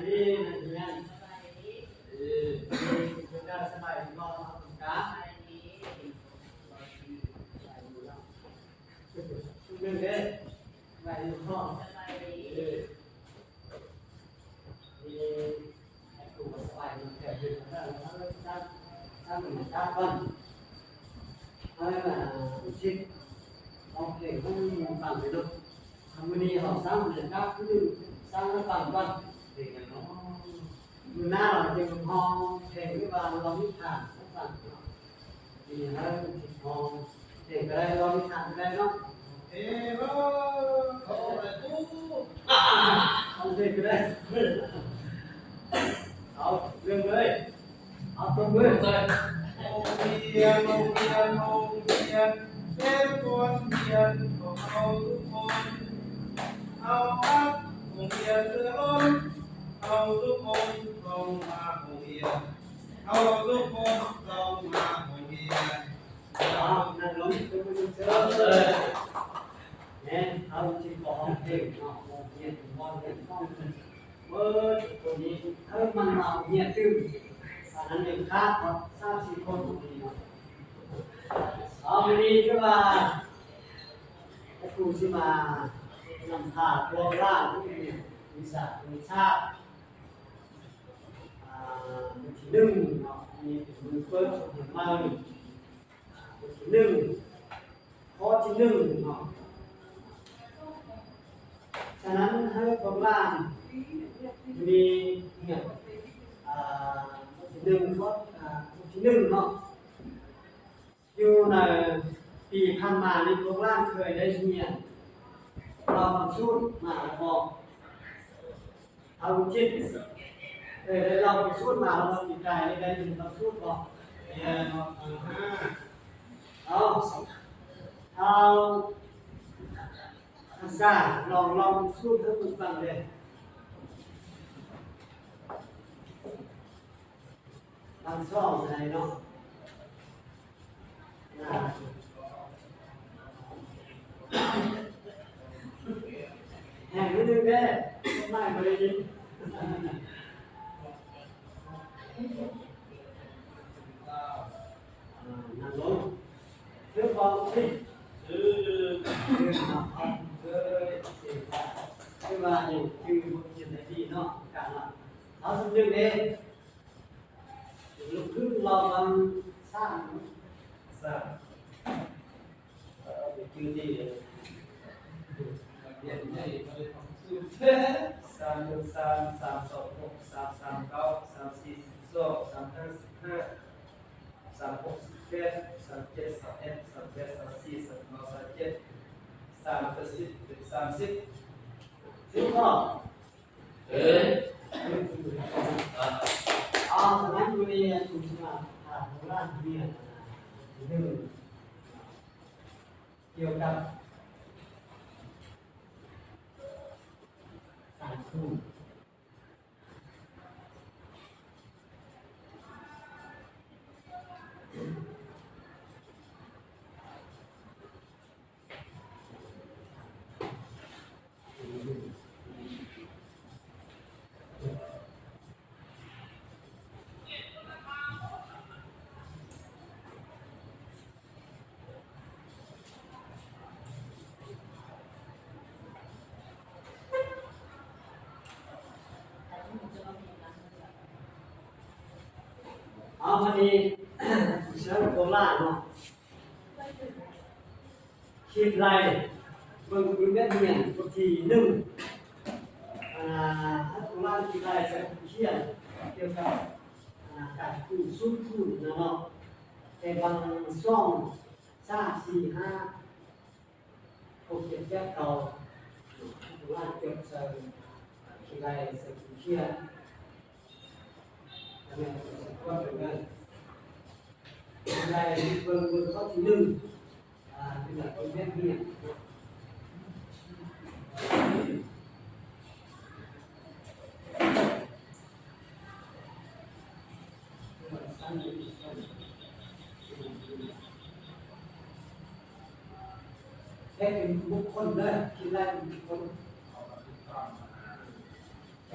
ດີ ນັກຮຽນ ເອີ ເຈົ້າສະບາຍດີບໍ່? ສະບາຍດີ ສະບາຍດີເນາະ ເບິ່ງເດີ ສະບາຍດີບໍ່? ສະບາຍດີ ເອີ ມີໃຜຜູ້ສະບາຍດີແທ້ ເປັນຈັ່ງໃດເນາະ? ເອີ ສ້າງ ສ້າງບັນຍາກາດກ່ອນ ເຮົາ ອ່າ ອຸທິດຮ້ອງເພງໃຫ້ໝູ່ຟັງເດີເນາະ. ມື້ນີ້ເຮົາສ້າງບັນຍາກາດຄື ສ້າງໃຫ້ຟັງກ່ອນ ເພງຫຍັງເນາະ? ມື້ໜ້າເຮົາຈະຮ້ອງເພງ ຫຼືວ່າເລົ່ານິທານໃຫ້ຟັງເນາະ. ມີໃຫ້ຮ້ອງເພງກໍໄດ້ ເລົ່ານິທານກໍໄດ້ເນາະ. ເອໂລ ໂທລະຕູ ຮ້ອງເພງກໍໄດ້. ເອົາ ເລີ່ມເລີຍ. ເອົາ ຕົບມື. ໂຮງຮຽນ ໂຮງຮຽນ ໂຮງຮຽນ ເປັນບ່ອນຮຽນຂອງເຮົາທຸກຄົນ. ເຮົາຮັກໂຮງຮຽນເຫຼືອລົ້ນ ເຮົາທຸກຄົນຕ້ອງມາໂຮງຮຽນ ເຮົາທຸກຄົນຕ້ອງມາໂຮງຮຽນ. ເອົາ ນັ່ງລົງ ຕົບມືເຊີນ. ແມ່ນ ເຮົາຈຶ່ງຂໍຮ້ອງເພງເນາະ ໂຮງຮຽນເປັນບ່ອນຮຽນຂອງເພິ່ນ ເບິດທຸກຄົນນີ້ ເອີ ມັນເອົາເມຍຕື່ມ ອັນນັ້ນຍັງຂາດເນາະ ສາມສີ່ຄົນນີ້ເນາະ. ເອົາ ມື້ນີ້ຄືວ່າ ຄູຊິມານຳພາພວກຫຼານຮຽນວິຊາ ວິຊາ ອ່າ ມື້ທີໜຶ່ງເນາະ ອັນນີ້ເປັນມື້ເປີດສົກຮຽນໃໝ່ ອ່າ ມື້ທີໜຶ່ງ ຂໍ້ທີໜຶ່ງເນາະ. ສະນັ້ນໃຫ້ພວກຫຼານມີຮຽນ ອ່າ ຂໍ້ທີໜຶ່ງ ຂໍ້ ອ່າ ຂໍ້ທີໜຶ່ງເນາະ ຢູ່ໃນປີຜ່ານມານີ້ ພວກຫຼານເຄີຍໄດ້ຮຽນເລົ່າຄຳສູດມາແລ້ວບໍ່? ເຮົາຈິດ ເອີ ໄດ້ເລົ່າຄຳສູດມາແລ້ວບໍ່? ປີກາຍນີ້ໄດ້ຍິນຄຳສູດບໍ່? ເອີ ເອົາ ເອົາ ອັນຊາ ລອງ ລອງສູດໃຫ້ເພິ່ນຟັງເດີ້. ທັງສອງໃດເນາະ ແຮງນິດໜຶ່ງເດ້ ໄມບໍ່ໄດ້ຍິນ. ນັ່ງລົງ ຖືກຕ້ອງ ຖືກ ຖືກ ຖືກວ່ານີ້ ຄືບົດຮຽນໄດ້ດີເນາະ ການເນາະ ເຮົາສຳນຶກເດ້. ລຸກຂຶ້ນລອງນຳສ້າງ ສ້າງ ເອີ ຈື່ດີເດ້ ສາມໜຶ່ງສາມ ສາມສອງຫົກ ສາມສາມເກົ້າ ສາມສີ່ສິບສອງ ສາມຫ້າສິບຫ້າ ສາມຫົກສິບແປດ ສາມເຈັດຊາວເອັດ ສາມແປດຊາວສີ່ ສາມເກົ້າຊາວເຈັດ ສາມແປດສິບ ເປັນສາມສິບ ຖືກຕ້ອງ. ເອີ ເອົາ ສະນັ້ນມື້ນີ້ຄູຊິມາຖາມພວກຫຼານຮຽນໜຶ່ງ ກ່ຽວກັບການຄູ. ເອົາ ບາດນີ້ ເຊີນພວກຫຼານເນາະ ຄິດໄລ່ເບິ່ງບນແບບຮຽນບົດທີໜຶ່ງ ອ່າ ໃຫ້ພວກຫຼານຄິດໄລ່ໃສ່ຂຽນກ່ຽວກັບ ອ່າ ການຄູ ສູດຄູນະເນາະ ແຕ່ບາງຊ່ອງ ສາມ ສີ່ ຫ້າ ຫົກ ເຈັດ ແປດ ເກົ້າ ພວກຫຼານຈົດໃສ່ ຄິດໄລ່ໃສ່ຂຽນ ແລ້ວແມ່ນຊິກວດເບິ່ງເດີ ໄລ່ເບິ່ງ ເບິ່ງຂໍ້ທີໜຶ່ງ ອ່າ ເປັນແບບ ເປັນແບບຮຽນ ແຍກເປັນບຸກຄົນເດີ ຄິດໄລ່ເປັນບຸກຄົນ.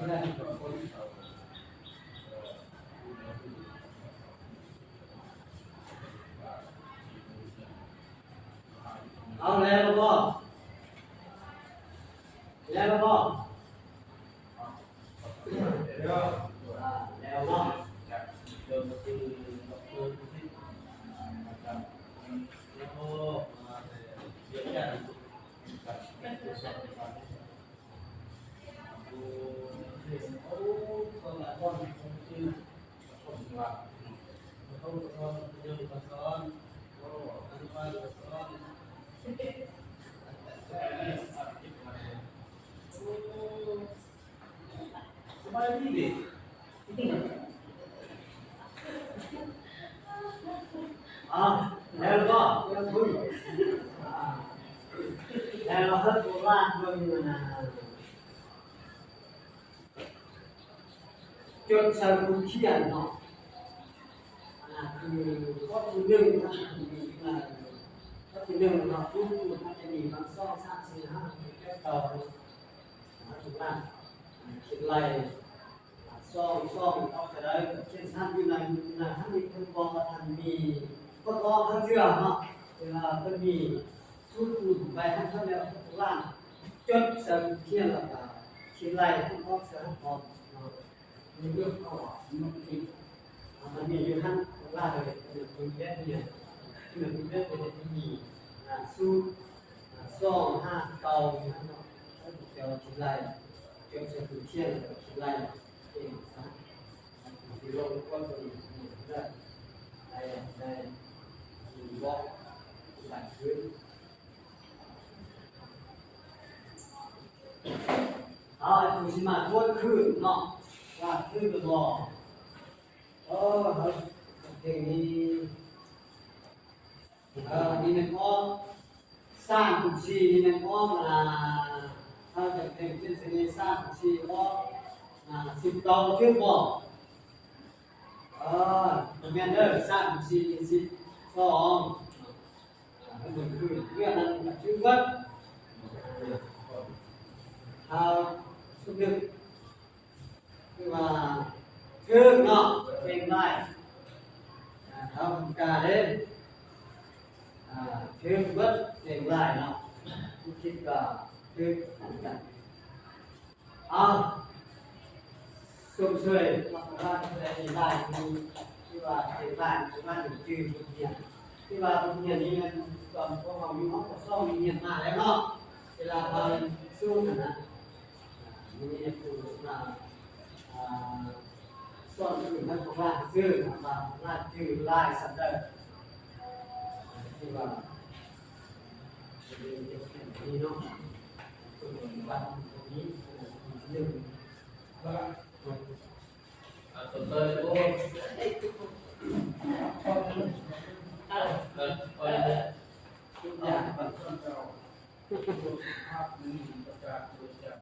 ເອົາແລ້ວບໍ່? ແລ້ວບໍ່? ອ່າ ແລ້ວເນາະ. ສະບາຍດີເດ. ອ້າວ ແລ້ວກໍ ແລ້ວເບິ່ງ ແລ້ວເຮົາໂບລານເບິ່ງນະ ຈົດໃສ່ບົດຂຽນເນາະ. ອັນນັ້ນຄືຂໍ້ທີໜຶ່ງນະ ຂໍ້ທີໜຶ່ງເນາະ ຄືມັນຈະມີໜຶ່ງ ສອງ ສາມ ສີ່ ຫ້າ ຫົກ ເຈັດ ແປດ ເກົ້າ ເນາະ ເຮົາຖືວ່າ ອ່າ ຄິດໄລ່ ອ່າ ສອງ ສອງ ອອກເທົ່າໃດ ຂຽນຊັ້ນຢູ່ໃນ ໃນຫັ້ນນີ້ ເພິ່ນບອກວ່າ ທ່ານມີ ເພິ່ນອອກເທື່ອເນາະ ເວລາເພິ່ນມີສູດຄູນໄປຫັ້ນ ເທົ່າແລ້ວ ເພິ່ນວ່າ ຈົດໃສ່ບົດຂຽນ ແລ້ວກໍຄິດໄລ່ ເພິ່ນອອກເທື່ອ ເຮົາອອກເນາະ. ມີເລື່ອງເຂົ້າອອກ ມັນມີຢູ່ຫັ້ນຫຼາຍເລີຍ ເປັນແບບນີ້ ເປັນແບບນີ້ ມີ ອ່າ ສູດ ອ່າ ສອງ ຫ້າ ເກົ້າ ຢູ່ຫັ້ນເນາະ ແລ້ວກໍຄິດໄລ່ ຈົດໃສ່ເຄື່ອງຂຽນ ແລ້ວກໍຄິດໄລ່ເອງຊະ ຊິລົງກວດຕົວນີ້ໄດ້ ໄດ້ ໄດ້ ບອກ ບັນທຶກ. ເອົາ ອ້າຍຜູ້ຊິມາທວນຄືນເນາະ ວ່າຖືກຫຼືບໍ່. ເອີ ເຮົາເພງນີ້ ເອີ ນີ້ແມ່ນອອກ ສາມຄູນສີ່ ນີ້ແມ່ນອອກ ອ່າ ເຮົາຈະເພງຂຶ້ນໃສ່ນີ້ ສາມຄູນສີ່ ອອກ ອ່າ ສິບເກົ້າ ຖືກບໍ່? ເອີ ບໍ່ແມ່ນເດີ ສາມຄູນສີ່ ສິບສອງ. ອ່າ ມັນຄືເລື່ອງນັ້ນກໍຖືເບິດ ຖ້າສົມມຸດຄືວ່າຖືກເນາະ ເກັ່ງຫຼາຍ ອ່າ ເຮົາກາເດ້ ອ່າ ຖືກເບິດ ເກັ່ງຫຼາຍເນາະ ຜູ້ຄິດກໍຖືກຄືກັນ. ເອົາ ຊົມເຊີຍ ຮັບປະທານໄດ້ຫຼາຍ ທີ່ວ່າເປັນຫຼາຍ ທີ່ວ່າຈື່ບົດຮຽນ ທີ່ວ່າບົດຮຽນນີ້ແມ່ນຕອນພວກເຮົາຢູ່ຫ້ອງປກສອງ ຮຽນມາແລ້ວເນາະ ເວລາເຮົາເປັນສູນຫັ້ນນະ ມີຜູ້ມາ ອ່າ ສອນຄືນໃຫ້ພວກຫຼານຊື່ ວ່າພວກຫຼານຈື່ຫຼາຍສ່ຳໃດ ທີ່ວ່າ ສະບາຍດີ